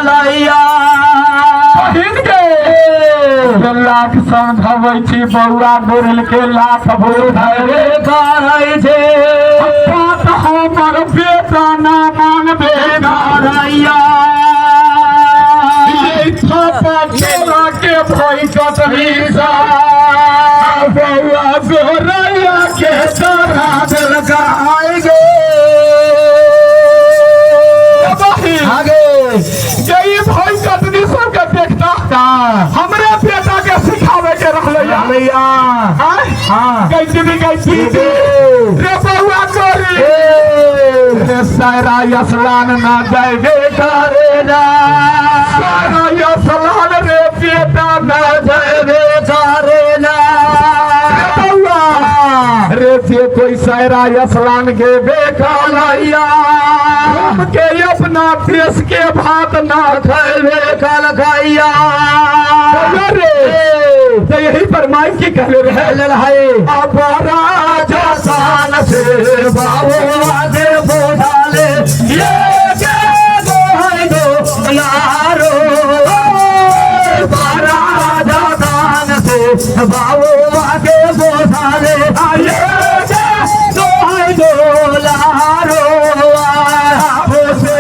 लैया। बहिन के लाख समझबै छी बौआ गोरिल के लाख बुझै करै छै। बात हमर बेटा ना मानबे करैया। ये थापा चोरा के भई कतरी सा बौआ गोरैया के चढ़ा देलका। आइ गे। बहिन आगे जे ई भई कतनी सबके देखता का हमरे बेटा के सिखावे के रहलै या। भैया। आँय? हाँ। कैसी भी कैसी रे बौआ गोरी ए रे सारा यसलान ना जाएबे करे ना। सारा यसलान रे बेटा ना जाएबे करे ना। रे बौआ रे जे कोई सारा यसलान के बेकालैया हम के अपना देश के भात ना खैबे कल खैया। खैबे रे। तो यही पर माई की कहले रहे है अब राजा शान से बाबू आगे बोधाले ये के गोहै दो लारो राजा दान से बाबू आगे बोधाले ये के गोहै दो लारो से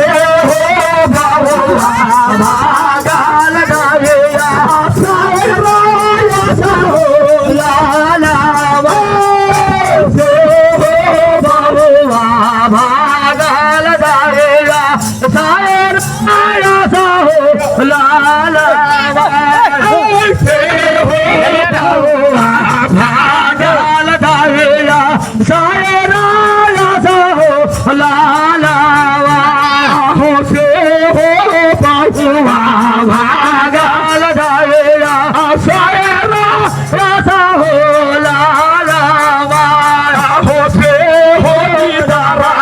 हो बाबू भागा लगावे हो लाला से हो बाबू भागा लगावे सायर आया सा हो लाला से हो भागा लगावे सायर आया सा हो लाला हो से हो बाबुआ भागा लगावे सारा रासा हो लाला हो से हो दारा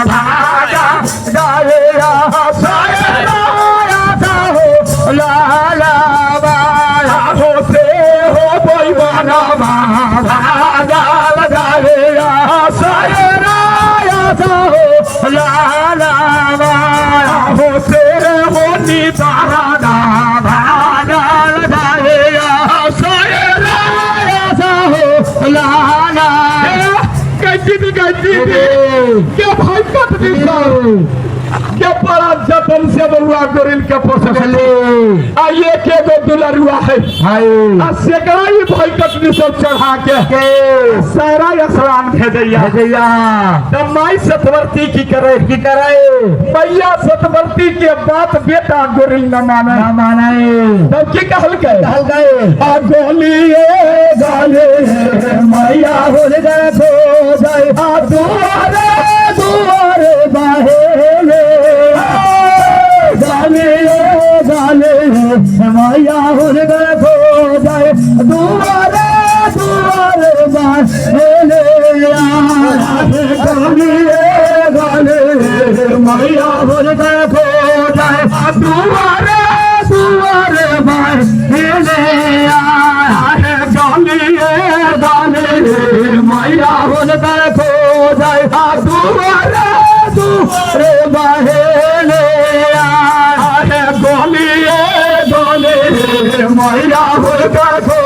भागा गावे रासा हो लाला हो से हो बैवाना भागा लगावे सारा रासा हो लाला हो से हो निदारा भागा लगावे सारा रासा हो लाला कैसी भी कैसी भी के भाई कट दी के बड़ा जतन से बउआ गोरिल के पोसले आ ये के गो दुलरुआ है हाय आ सेकड़ा ही भाई कटनी सब चढ़ा के के सारा असरान भेजैया भैया तब माई सतवर्ती की करे की करे मैया सतवर्ती के बात बेटा गोरिल न माने ना माने तब की कहलकै कहल गए आ गोलिए गाले मैया हो गए खो जाए आ दुआरे दुआरे बाहेले गाले गाले मैया हो गए खो जाए दुआरे दुआरे बाहेले गाले गाले मैया हो गए खो जाए दुआरे दुआरे बाहेले आहे गोलिए गाले मैया हो गए खो जाए आ दुआरे दुआरे बाहेले आहे गोलिए गाले मैया हो गए खो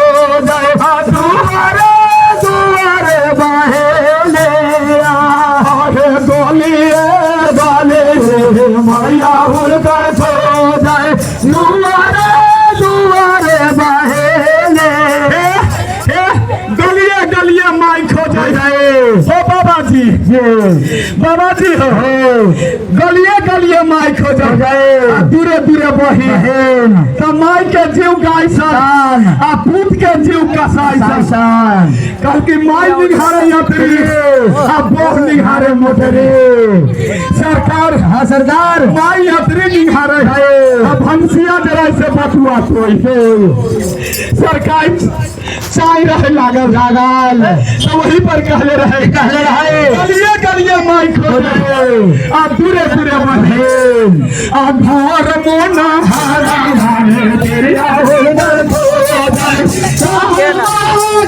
जाए आ दुआरे दुआरे बाहेले आहे गोलिए गाले मैया हो गए खो जाए दुआरे दुआरे बाहेले हे गलिए गलिए माई खोजे हो बाबा जी बाबा जी हो गलिए गलिए माई खोजे आ दूरे दूरे बही त माई के जीव गाय सन आ पूत के जीव कसाई सन कल की माई निघारे यात्री आ बोह निघारे मोटरी सरकार हाँ सरदार माई यात्री निघारे आ भंसिया जरा से बटुआ कोई सरकार चाय रहे लागल लागल तो वही पर कहले रहे कहले रहे गलिए गलिए माई खोजे आ दूरे दूरे बहे आ घर मोना हारा हारे तेरे हो गए खो जाए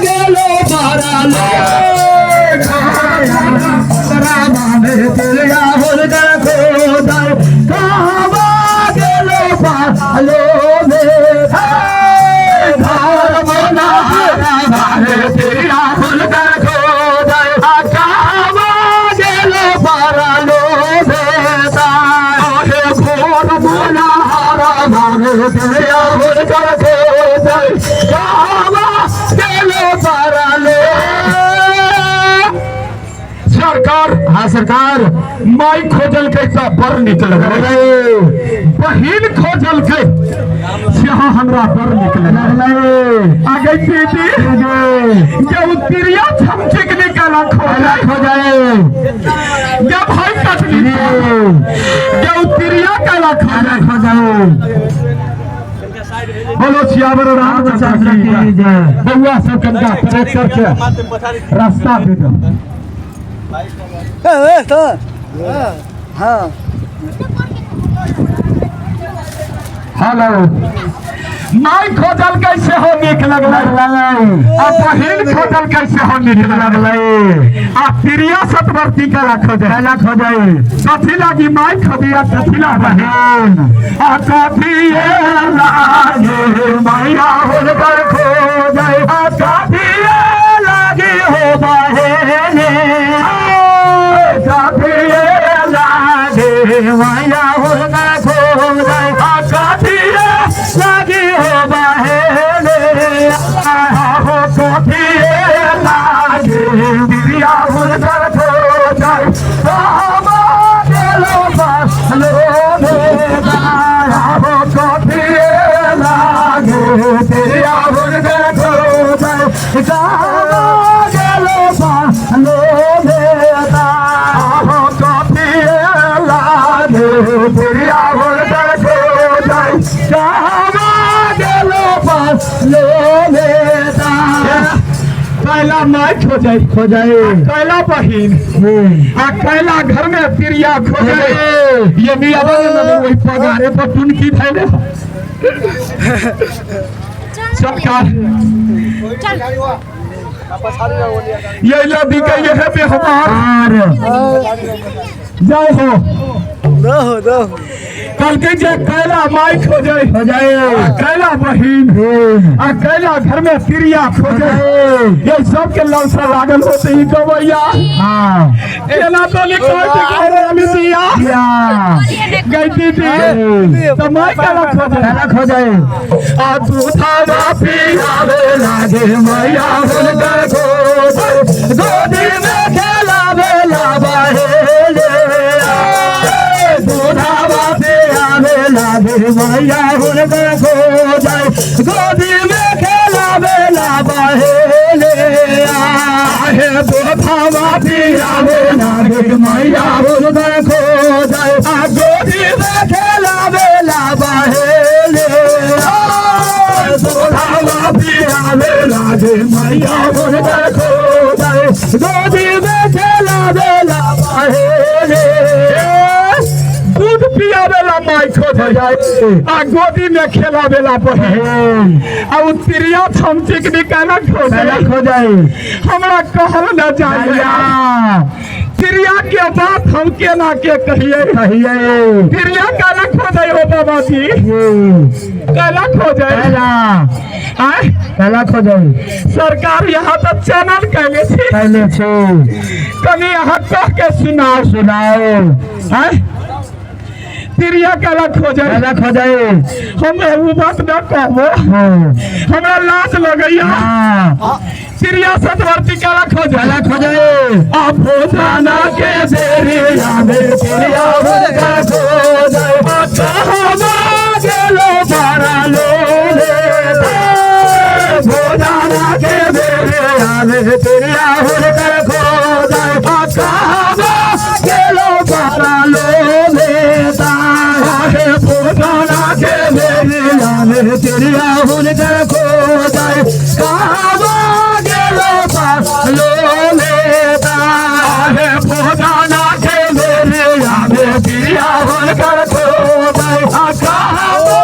गेलो बारा ले रामाने तेरे हो गए खो जाए कहवा गेलो पालो घर मोनाहारा मारे प्रिया हुनकर खोजै आ कहवा गेलो पारालो हे घोर मोनाहारा मारे प्रिया हुनकर खोजै कहवा गेलो पारालो। सरकार, हाँ सरकार, माई खोजल के तऽ बड़ नीक लगलै, बहिन खोजल के सेहो हमरा बड़ नीक लगलै। आगे दीदी जे उ तिरिया छमचिक निकाला खोजै खोजै जे भाई कटली जे उ तिरिया काला खोजै खोजै। बोलो सियावर रामचंद्र की जय। बउआ सब कनका प्रेस करके रास्ता दे दो। हेलो, माई खोजल कैसे हो नीक लगलै, आ बहिन खोजल कैसे हो नीक लगलै, आ प्रिया सतवर्ती कला खोजै कला खोजै कथी लागी माई खोजिया कथी ला बहिन, आ कथी लागे मैया हुनकर खोजै, आ कथी लागे हो बहिन, कथी लागे मैया हुनकर खोजै, आ कथी लागे हो बहिन, हो कथी लागे प्रिया हुनकर खोजै, बाबा गेलो बसलो हो कथी लागे प्रिया हुनकर खोजै, बाबा गेलो बसलो हो कथी लागे प्रिया हुनकर खोजै, बाबा गेलो बसलो। कैला माई खोजै खोजै कैला बहिन आ कैला घर में प्रिया खोजै। ये मियाँ ने वही पगारे पर टुनकी धैले। सरकार ये लदी के ये है बेहमार जाओ हो कल के जे कैला माई खोजै खोजै कैला बहिन आ कैला घर में प्रिया खोजै, ये सब के लौसा लागल होते ही गवैया। हाँ एना तो निकल के घर अमितिया गई दीदी तो माई कैला खोजै कला खोजै आ दूधावा पियावे लागे मैया हुनकर खोजै, गोदी में खेलावे ला बहेले, दूधावा पियावे लागे मैया हुनकर खोजै, गोदी में खेलावे ला बहेले, आहे दूधावा पियावे लागे मैया हुनकर खोजै, आ गोदी में खेलावे ला बहेले, दूधावा पियावे लागे मैया हुनकर खोजै, गोदी में खेलावे ला बहेले। दूध पियावे ला माई खोजै आ गोदी में खेलावे ला बहेन, आ उ तिरिया छमचिक निकाला खोजै कला खोजै हमरा कहल न जाय तिरिया के बात हम केना के कहिए कहिए तिरिया काला खोजै हो बाबा जी काला खोजै कला आय कला खोजै। सरकार यहाँ तऽ चैनल कैले छी कैले छी कनि अहाँ कह के सुनाओ सुनाओ आय तिरिया काला खोजै कला खोजै हम उ बात न कहबो हमरा लाज लगैया। हाँ चिड़िया सतवर्ती काला खोजै कला खोजै आ भोजना के देरी आवे चिड़िया हुनकर खोजै, आ कहवा गेलो पारालो भोजना के देरी आवे चिड़िया हुनकर खोजै, आ कहवा गेलो पारालो हे भोजना के देरी आवे चिड़िया हुनकर खोजै, कहवा गेलो पारालो हे भोजना के देरी आवे चिड़िया हुनकर खोजै, आ कहवा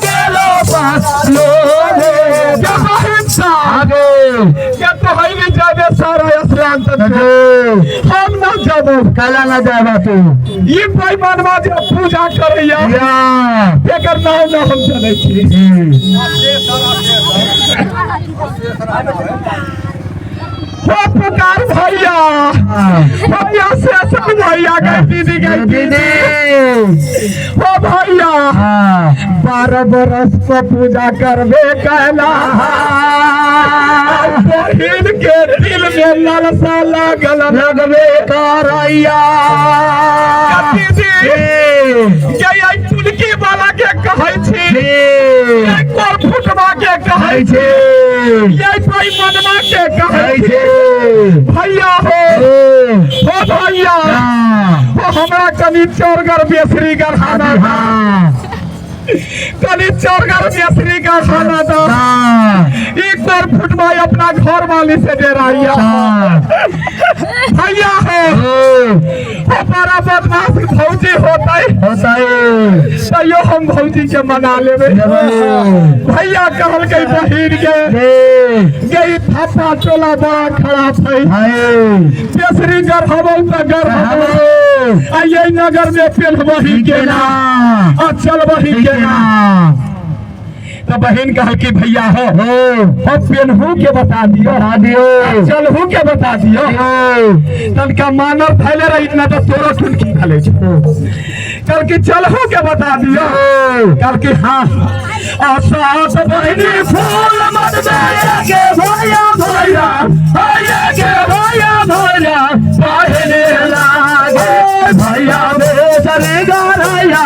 गेलो पारालो। आगे के तो है जाबे सारा स्नान हम न जाबे। जबो। काला ना जाए तू। ई बेईमानवा जे पूजा करैया या एकर नाम न हम जनै छी। हो पुकार भैया, भैया से सब भैया गई दीदी गई दीदी। हो भैया 12 बरस को पूजा करबे कैला, बहिन के दिल में लालसा लागल लगबे करैया। दीदी ये टुनकी वाला के कहै छी, ये कोर फुटवा के कहै छी, ये बेईमानवा के कहै छी। भैया हो, हो भैया हो, हमरा कनि चोरगर बेसरी गढ़ाना, कनि चोरगर बेसरी गढ़ाना दो। एक बार फुटवा अपना घर वाली से डराइया। भैया हो, हो बड़ा बदमाश भौजी होता है, तैयो हम भौजी के मना लेबे। भैया कहलकै बहिन के गई थापा टोला बड़ा खराब है, बेसरी गढ़ाबौ तऽ गढ़ाबौ, आ यही नगर में पेन्हबही केना आ चलबही केना। तो बहिन कहलकी भैया हो, हो पेन्हू के बता दियो, चलहू के बता दियो। तनका मानर फैले रही ना तो तोरो ठुनकी फैले छो। कहलकी चलहू के बता दियो। कहलकी हाँ। आ सात बहिनी फूल मत के भैया भैया भैया के भैया भैया बहने लागे, भैया बेसरी गरैया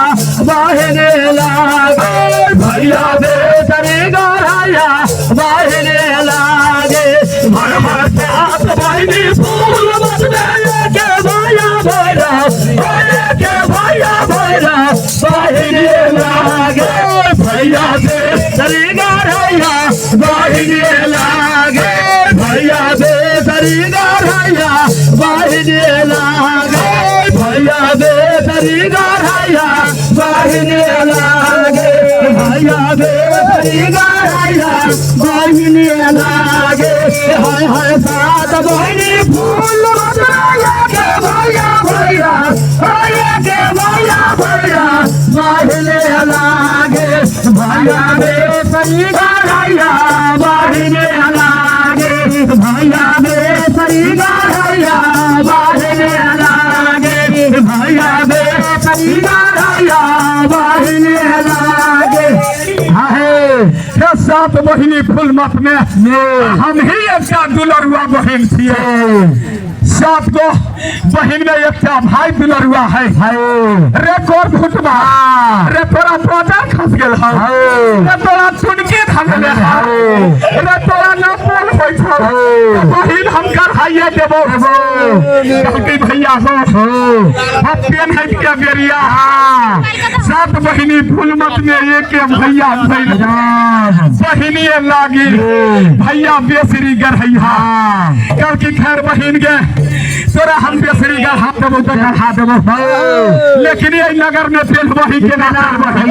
बहने लागे, भैया बेसरी गरैया बहने लागे। भर भर सात बहिनी फूल मत के भैया भैया भैया के भैया भैया बहने लागे, भैया बेसरी गरैया बहने लागे, भैया बेसरी गरैया बहने लागे, भैया बेसरी गरैया बहने लागे, भैया बेसरी गरैया बहने लागे। हाय हाय सात बहिनी फूल के भैया भैया भैया के भैया भैया बहने लागे, भैया बेसरी गरैया बहने लागे, भैया बेसरी गरैया बहने लागे, भैया बेसरी गरैया बहने लागे। हे सात बहिनी फूल मत में हम ही एकटा दुलरुआ बहिन छियै। सात गो बहिन में एकटा भाई दुलरुआ है। रे कोर फुटवा, रे तोरा बाजार खस गेल हौ, रे तोरा चुनकी धंगले हौ, रे तोरा न पोल होइ छौ, बहिन हम गढ़ाइए देबो। कहलकै भैया हो, हम पेन्हैत के बेरिया सात बहिनी फूलमत में एक भैया भइल बहिनिए लागी, भैया बेसरी गढ़ैया। कहलकै खैर बहिन के तोरा हम बेसरी गढ़ा देबो तऽ गढ़ा देबो, लेकिन एहि नगर में पेन्हबही के ना चलबही।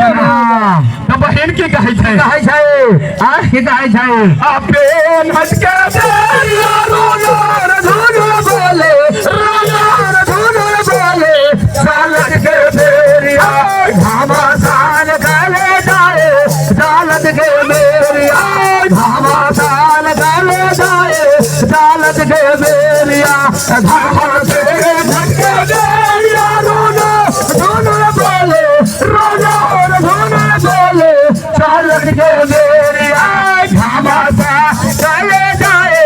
तऽ बहिन की कहै छै? कहै छै की कहै छै? आ पेन्हत के बेरिया रोनार धुनुर बोले, रोनार धुनुर बोले, सालत के बेरिया घमासान काले जाए, सालत के बेरिया घमासान काले जाए, सालत के बेरिया घमासान के बेरिया रोनार धुनुर बोले, रोनार धुनुर बोले, सालत के बेरिया घमासान काले जाए,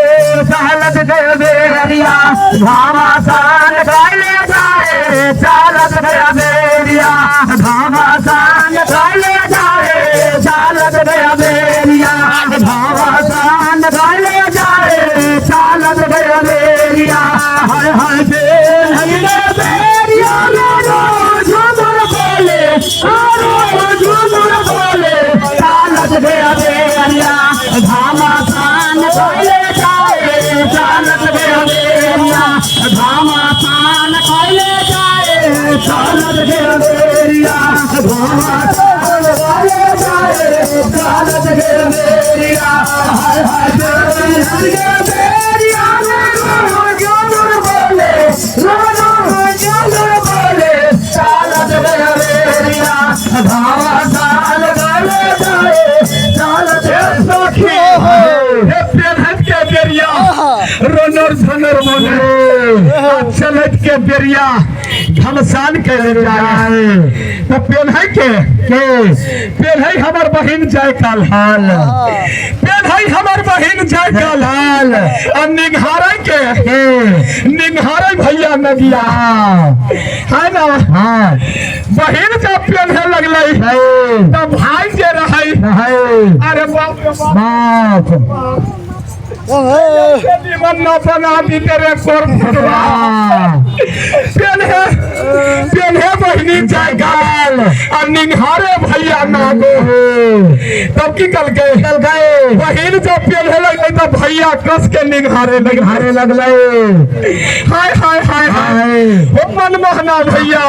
सालत के बेरिया घमासान काले जाए, सालत के बेरिया घमासान काले जाए, सालत के बेरिया घमासान काले जाए, सालत के बेरिया। हाय हाय बेरिया बेरिया झूमर बोले, झूमर बोले, सालत चलत के बेरिया घमसान के जाए तो पेन्है के पेन्है हमर बहिन जाय काल हाल, पेन्है हमर बहिन जाय काल हाल। आ निघारै के निघारै भैया नगिया है ना। बहिन जब पेन्हे लगलै तब भाई जे रहै, अरे बाप रे बाप, निमन न बना दी तेरे कोर फुटवा। पेन्हे पेन्हे बहिनी जाय गाल आ निघारे भैया नागो। तब की कलकै, बहिन जब पेन्हे लगलै तब भैया कस के निघारे निघारे लगलै। हाय हाय हाय हाय ओ मनमोहना भैया,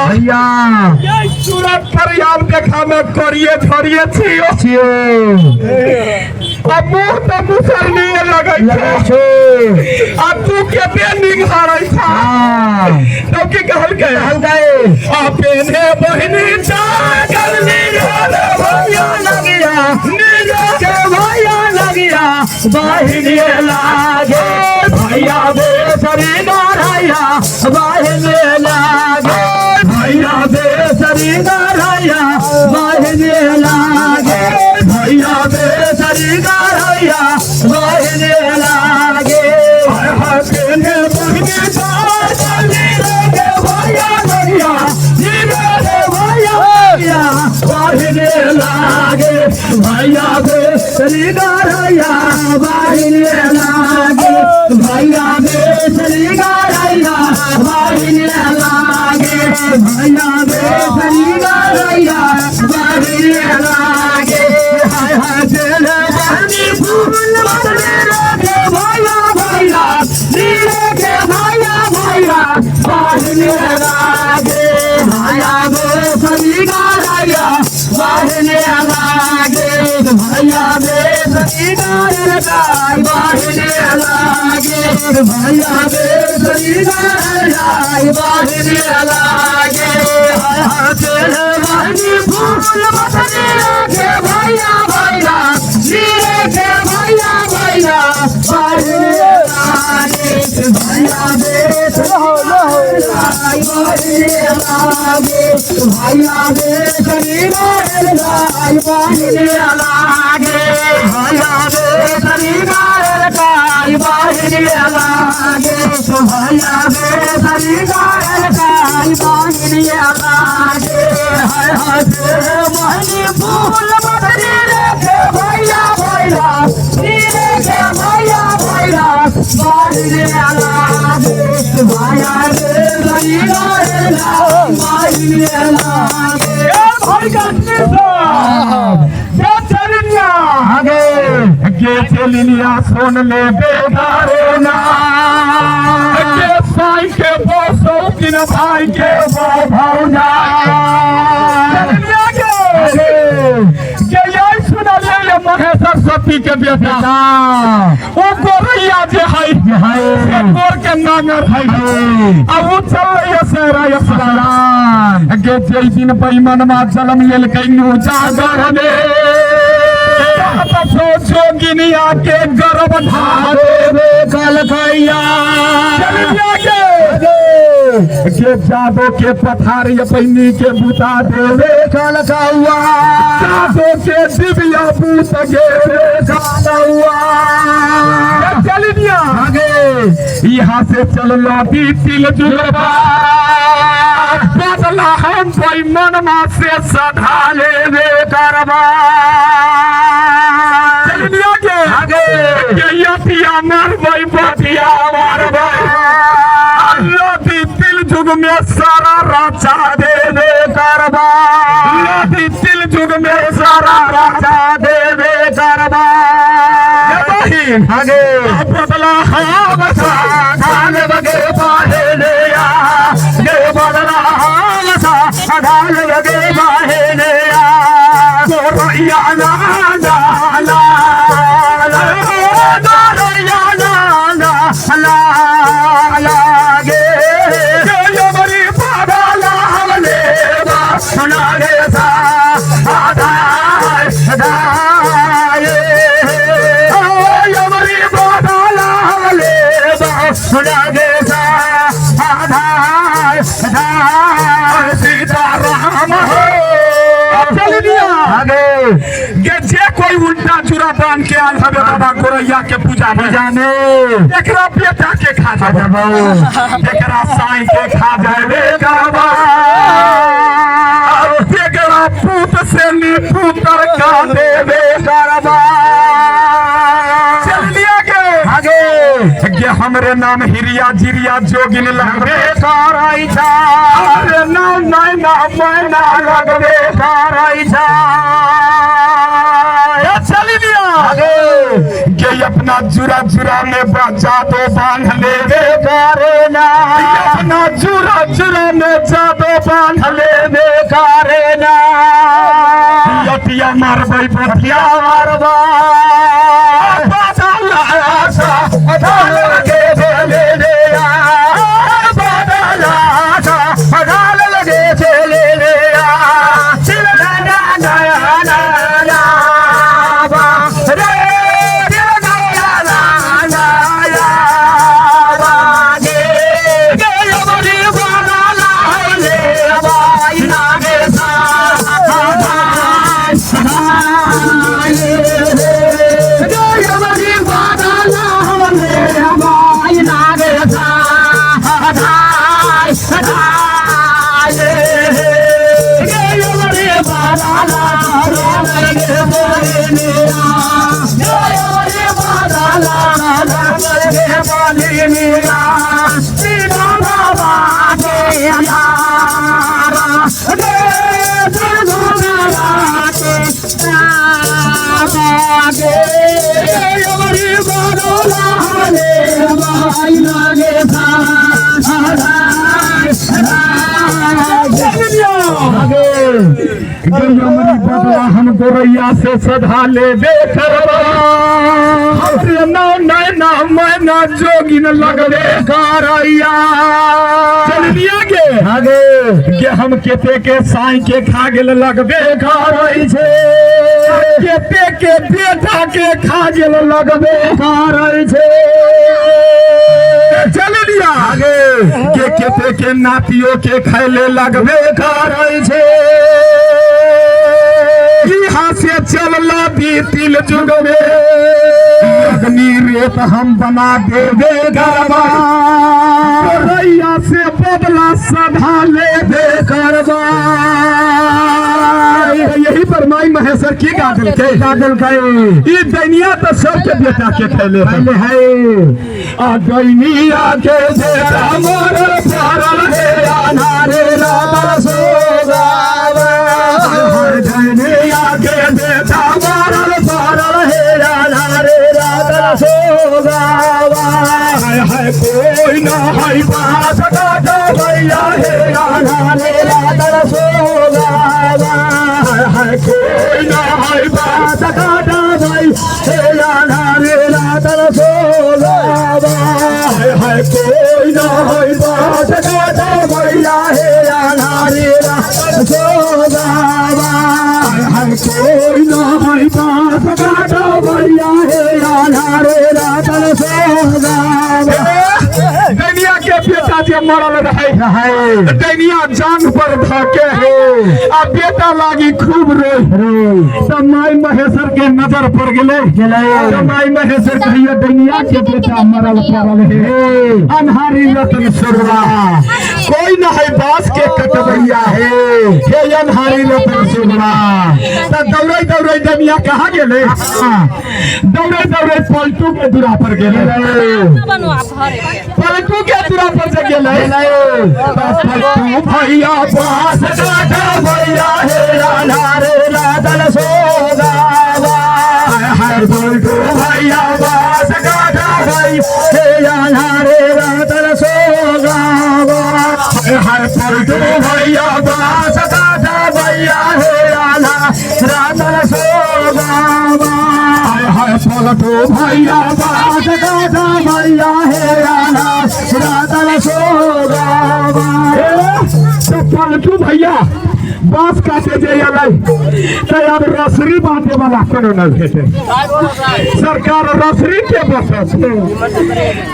ये सूरत पर आब देखा में करिए झरिए छियो छियो। अब मुँह तो मुसरनी लगै छौ, आ तू केते निघारै छा। तब की कहलकै, आ पेन्हे बहिनी जागल निघारे भैया लगिया, निघारे भैया लगिया बहिनी लागे भैया बेसरी गारैया बहिनी लागे भैया बेसरी गारैया बहिनी लागे भैया बेसरी गारैया बहिनी लागे। पेन्हे बहिनी जागल निघारे भैया लगिया, निघारे भैया लगिया बहिनी लागे भैया बेसरी गारैया बहिनी लागे भैया बेसरी गारैया बहिनी लागे भैया बेसरी गारैया बहिनी लागे। हाय हाय तेरे बहिनी फूल बदले लागे भैया भैया नीले के भैया भैया बहिनी लागे भैया बेसरी गारैया बहिनी लागे भैया बेसरी गारैया बहिनी लागे भैया बेसरी गारैया बहिनी लागे। हाय हाय तेरे बहिनी फूल बदले लागे भैया भैया नीले के भैया भैया बहिनी लागे भैया बेसरी बहिनी लागे भैया बेसरी गारैया बहिनी लागे भैया बेसरी गारैया बहिनी लागे भैया बेसरी गारैया बहिनी लागे। हाय हाय तेरे बहिनी फूल बदले रे भैया भैया नीले के भैया भैया बहिनी लागे भैया बेसरी गारैया बहिनी लागे। भाई का आगे के चलिया सोन ले बेगारे ना के साई के बसो किन भाई के भौजा के यही सुनलिए ये महेश सरस्वती के बेटा ओ गोरैया जे है से गोर के नांगर है आ उ चलैया सहरा स्नान के जे दिन बेईमानमा जन्म लेलकै नु जागर में जोगिनिया के गर्भ धारे रे कलकैया के जादो के पथार पैनी के बुता देवे कलकौआ जादो के दिव्या बूत गे रे कलौआ। चलिया आगे यहाँ से चल दी तिल जुलबा बदला हम बेईमानमा से सधा ले रे करबा। चलिया के आगे के यतिया मारबै बतिया मारबै लदी तिल जुग में सारा राजा दे दे करबा लदी तिल जुग में सारा राजा दे दे करबा। आगे बदला हम सा बगे पाहे ये बदला हम सा बगे पाहे गोरैया ना ना ना गोरैया ना ना ला लागे यमरी पागला हमले सुना गे सा आधार दाए यमरी पागला हमले सुना गे सा गे जे कोई उल्टा चूड़ा बांध के आयल हवे बाबा गोरैया के पूजा में जाने एकरा बेटा के खा जाबो, एकरा साई के खा जाबे करबा, एकरा पूत से नी पुतर का देवे करबा। चल लिया गे आगे गे हमरे नाम हिरिया जिरिया जोगिन लगबे करै छै। अरे नाम नैना मैना लगबे करै छै। ए चली लिया आगे गे अपना जुरा जुरा में बचा तो बांध लेवे करे ना। अपना जुरा जुरा में जादो बांध लेवे करे ना। लटिया मारबै पथिया मारबा। बादल आशा अधाल लगे चले ले आ। बादल आशा अधाल लगे चले ले आ। चिल ना ना ना ना ना बा। रे चिल ना ना ना ना बा। गे गे अमरी बादल ले बाई ना गे सा। गंगमरी बदला हम गोरैया से सधा लेबे करबा, हमरे नाम नैना मैना जोगिन लगबे करैया। चल लिया गे आगे गे हम केते के साई के खा गेल लगबे करै छै। केते के बेटा के खा गेल लगबे करै छै। चल लिया आगे के केते के नातियो के खैले लगबे करै छै। यहाँ से चलला बीतिल जुग में अग्नि रेत हम बना देबे गरबा, गोरैया से बदला सधा लेबे करबा। यही पर माई महेश्वर की गा देलकै गा देलकै। ई दैनिया तो सबके बेटा के खैले है। पहले है। आ दैनिया के बेटा मोर पड़ल हे अनारे रातल सोगावा। हर दैनिया के बेटा मरल पड़ल हे अनारे रातल सोगावा। हाय हाय कोई ना हाय बास काटा भैया हे अनारे रातल सोगावा। हाय हाय कोई ना हाय बास काटा भाई हे अनारे रातल सोगावा। हाय हाय कोई ना हाय बास काटा भैया हे अनारे रातल सोगावा। हाय हाय कोई ना हाय बास काटा भैया हे अनारे रातल सोगावा। दैनिया के बेटा जे मरल रहे रहे दैनिया जांग पर धके हे आ बेटा लागी खूब रोय रे तब माई महेश्वर के नजर पड़ गेलै गेलै। तब माई महेश्वर कहियो दैनिया के बेटा मरल पड़ल हे हे अन्हारी रतन सुरवा कोई न है बांस के कटबैया हे हे अन्हारी रतन सुरवा। त दौड़ै दौड़ै दैनिया कहाँ गेलै? दौड़ै दौड़ै पलटू के दूरा पर गेलै। पलटू के दूरा पर से गेलै त पलटू भैया बांस काटा भैया हे अनारे रातल सोगावा। हाय पलटू भैया बांस काटा भैया हे अनारे रातल सोगावा। हाय हाय पलटू भैया बांस काटा भैया हे आना रातल सोगावा। हाय हाय पलटू भैया बांस काटा भैया हे आना रातल सोगावा। तो पलटू भैया बांस काटे जे अलै तऽ आब रसरी बांटे वाला कोनो नहि भेटे। सरकार रसरी के बसत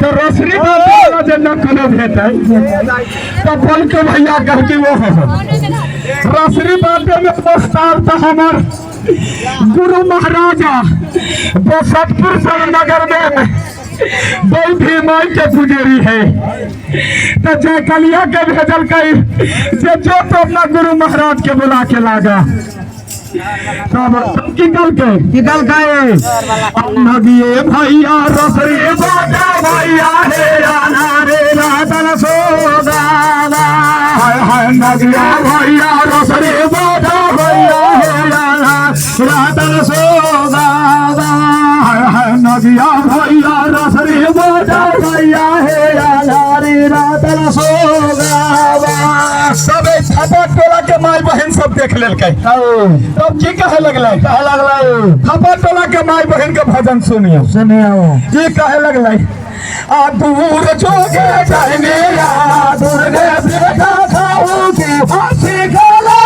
तऽ रसरी बांटे वाला जे न कोनो भेटे तऽ बोल के भैया कह कि वो हो रसरी बांटे में प्रस्ताव तऽ हमर गुरु महाराजा बसतपुर नगर में बौद्धि माई के पुजेरी है। तो जयकलिया के भेजल कई जे जो तो अपना गुरु महाराज के बुला के लागा। तब की कल के की कल के नगिए भैया रसरी बाटा भैया हे राना रे रातन सोगाना। हाय हाय नगिया भैया रसरी बाटा भैया हे राना रातन सोगाना। हाय हाय नगिया भैया रसरी बाटा भैया हे राना रे रातन सोगाना। सब थापा टोला के माई बहन सब देख लेलकै। तब की कहे लगलै? कहे लगलै थापा टोला के माई बहन के भजन सुनियो। सुनियो। की कहे लगलै? आ दूर जोगे जाने या दुर्गे बेटा खाऊ की फांसी गला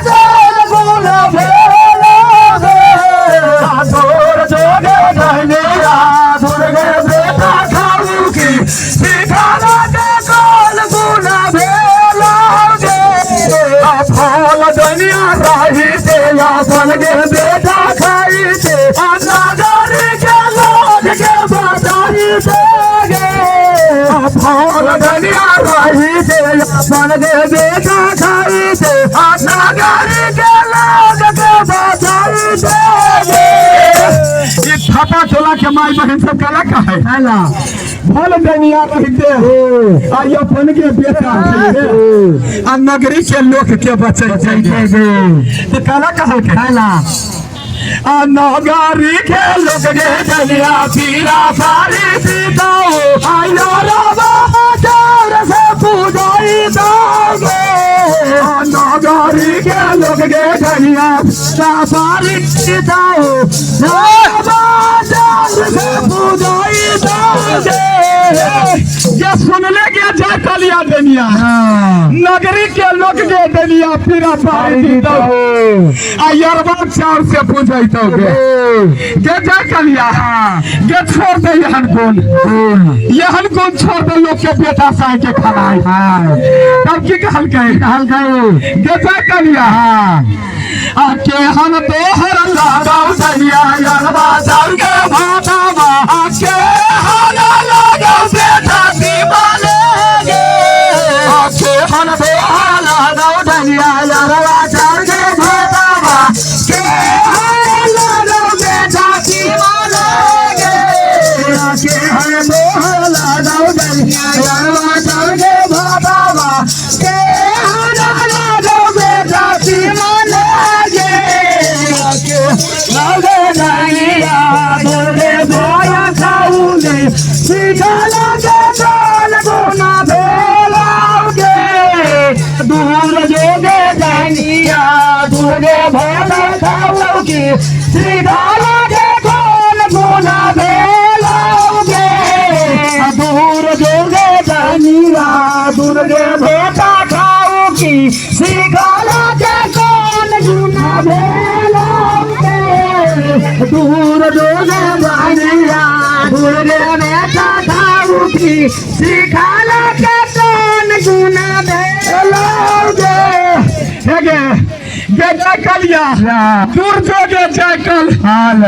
जाल गुना भेला गे। आ दूर जोगे जाने या दुर्गे बेटा खाऊ की सिखाला के काल गुना भेला गे। आ फल दुनिया रही ते या बन गे बेटा खाई ते आ नागरी के लोग के बताई दे गे। आ फल दुनिया रही ते या बन गे बेटा खाई ते आ नागरी के लोग के बताई दे गे। ई थापा टोला के माई बहन सब कला का है खाला भल दुनिया रहते आ अपन के बेटा आ नगरी के लोक के बचै तो काला कहल के खाला आ नगरी के लोक के दुनिया पीरा सारी सीताओ आयो रामा चार से पूजाई दोगे। आ नगरी के लोक के दुनिया सारी सीताओ रामा चार से पूजाई दोगे। ये सुनले के जय कलिया दुनिया नगरी के लोक के दुनिया पीरा पारी दीतो आ यरबा चाउर से पूजैतो गे। गे जय कलिया गे छोड़ दे यहन गुण यहन गुण छोड़ दे लोग के बेटा साई के खनाई। तब की कहलकै? कहलकै गे जय कलिया आ केहन तोहर लगाउ दनिया यरबा चाउर के भातावा आ केहन लगाउ बेटा दीवाने गे। आ केहन तोहर लगाउ दनिया यरबा चाउर के भातावा केहन लगाउ बेटा दीवाने गे। आ केहन तोहर लगाउ दनिया यरबा चाउर के भातावा केहन लगाउ बेटा दीवाने गे। आ के दनिया दुर्गे माया खाऊले सीखला के काल गुना भेलाउगे। दूर जोगे दनिया दुर्गे भाला खाऊगी सीखला के काल गुना भेलाउगे। दूर जोगे दनिया दुर्गे भाला खाऊगी सीखला के काल गुना भेलाउगे। दूर जोगे दनिया दुर्गे बेटा खाऊगी सिखाला के कौन गुना भेलाउगे। हे गे गे जय कलिया दूर जोगे जय कल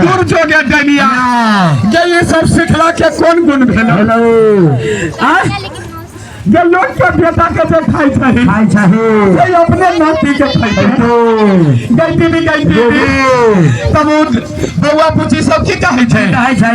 दूर जोगे दनिया गे ये सब सिखला के कौन गुण भेलो? जे लोग के बेटा के जे खाइ छै खाइ छै से अपने नाती के खाइ छै। गई दीदी गई दीदी तब बौआ बुची सब की कहै छै? कहै छै।